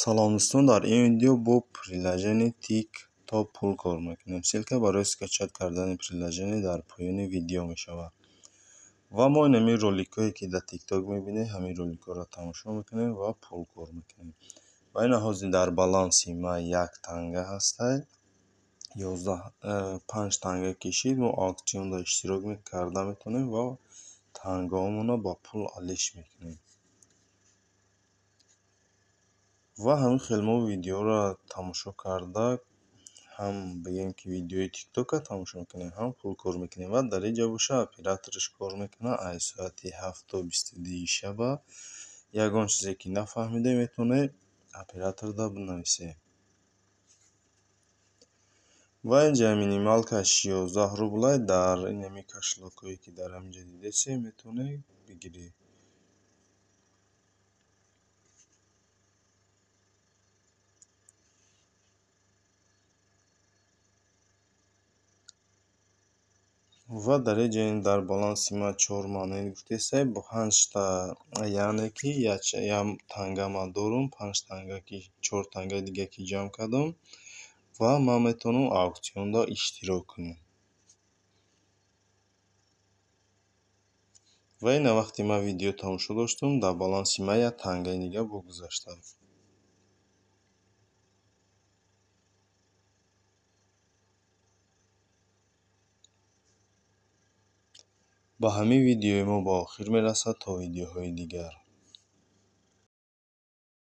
Салом дӯстон, дар ин видео бо приложение TikTok пул кор мекунем. Ссылка барои скачать кардани приложение дар поёни видео мешавад. Ва мо ин ҳамин роликҳое, ки дар TikTok мебинед, ҳамин роликҳоро тамошо мекунем ва пул кор мекунем. Ва ина ҳозир дар баланси ман як танга ҳастай. 11 панҷ танга кишид, мо аукционда иштирок карда метавонем ва тангаҳомонро ба пул алиш мекунем. Ва ҳамин хел мо видеоро тамошо карда, ҳам бигем, ки видеои тиктокро тамошо мекунем, ҳам пул кор мекунем. Ва дар ин ҷо боша оператораш кор мекунад аз соати 7 то 22 шаба. Ягон чизе ки нафаҳмидем, метавонед операторда бинависед. Ва инҷа минималкаш 11 рублай. Дар инами кошелёкҳое, ки дар ҳаминҷа дидесем, метавонед бигиред. Ва дар ин ҷо дар баланси ман чор монет гуфтесай, бо панҷта, яъне ки як танга ман дорум, панҷ танга ки чор тангаи дига ки ҷамъ кардам ва ман метавонам аукционда иштирок кунам. Ва ина вақте ман видео тамошо доштам, дар баланси ман як тангаи дига бо гузашта. Ба ҳамин видеои мо ба охир мерасад. То видеоҳои дигар.